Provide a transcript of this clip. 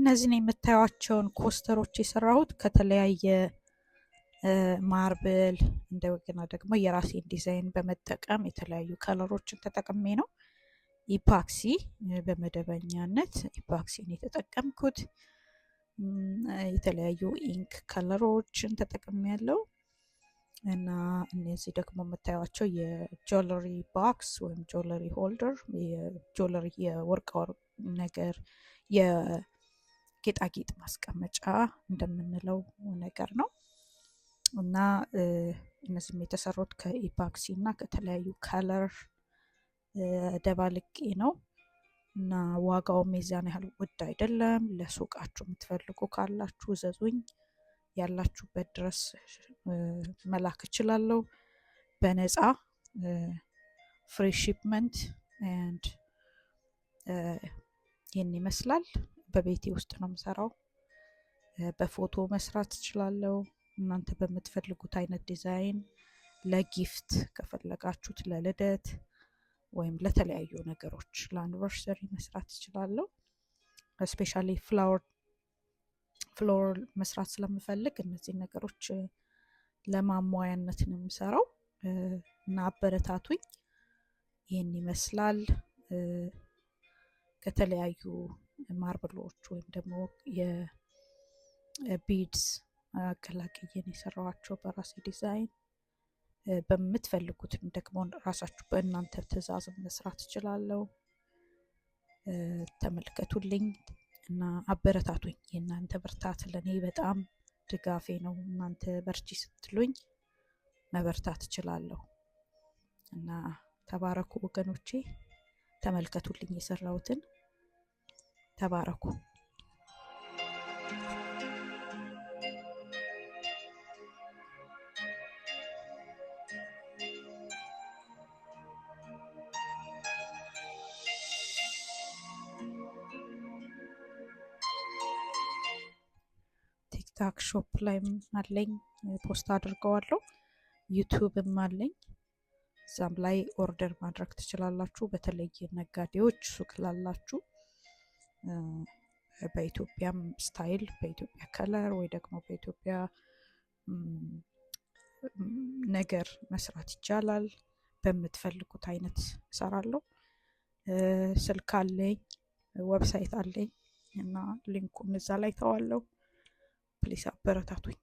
እነዚህን የምታዩቸውን coaster ኦች የሰራሁት ከተለያየ marble፣ እንደገና ደግሞ የራሴን ዲዛይን በመጠቀም የተለያዩ color ኦችን ተጠቅሜ ነው። Epoxy፣ በመደበኛነት epoxy ን የተጠቀምኩት፣ የተለያዩ ink color ኦችን ተጠቅሜ ያለው። እና እነዚህ ደግሞ የምታዩቸው የ jewelry box ወይም jewelry holder፣ የ jewelry የወርቅ ወርቅ ነገር፣ የጌጣጌጥ ማስቀመጫ እንደምንለው ነገር ነው። እና እነዚህም የተሰሩት ከ epoxy እና ከተለያዩ color ደባልቄ ነው። እና ዋጋውም የዚያን ያህል ውድ አይደለም። ለሱቃችሁ የምትፈልጉ ካላችሁ እዘዙኝ። ያላችሁበት ድረስ መላክ እችላለሁ በነፃ፣ free shipment and ይህን ይመስላል። በቤቴ ውስጥ ነው የምሰራው። በፎቶ መስራት እችላለሁ። እናንተ በምትፈልጉት አይነት ዲዛይን ለ gift ከፈለጋችሁት፣ ለልደት ወይም ለተለያዩ ነገሮች፣ ለ anniversary መስራት እችላለሁ። Especially flower መስራት ስለምፈልግ እነዚህን ነገሮች ለማሟያነት ነው የምሰራው እና አበረታቱኝ። ይህን ይመስላል። ከተለያዩ marble ኦች ወይም ደግሞ የ beads አቀላቅዬን የሰራኋቸው በራሴ ዲዛይን። በምትፈልጉትም ደግሞ ራሳችሁ በእናንተ ትዕዛዝ መስራት እችላለሁ። ተመልከቱልኝ እና አበረታቱኝ። የእናንተ ብርታት ለእኔ በጣም ድጋፌ ነው። እናንተ በርቺ ስትሉኝ መበርታት እችላለሁ። እና ተባረኩ ወገኖቼ። ተመልከቱልኝ የሰራሁትን። ተባረኩ። TikTok Shop ላይም አለኝ፣ post አድርገዋለሁ። YouTube ም አለኝ። እዛም ላይ order ማድረግ ትችላላችሁ። በተለይ ነጋዴዎች፣ ሱቅ ላላችሁ በኢትዮጵያም style፣ በኢትዮጵያ color ወይ ደግሞ በኢትዮጵያ ነገር መስራት ይቻላል። በምትፈልጉት አይነት እሰራለሁ። ስልክ አለኝ፣ website አለኝ እና link ኡን እዛ ላይ ተዋለው። Please አበረታቱኝ።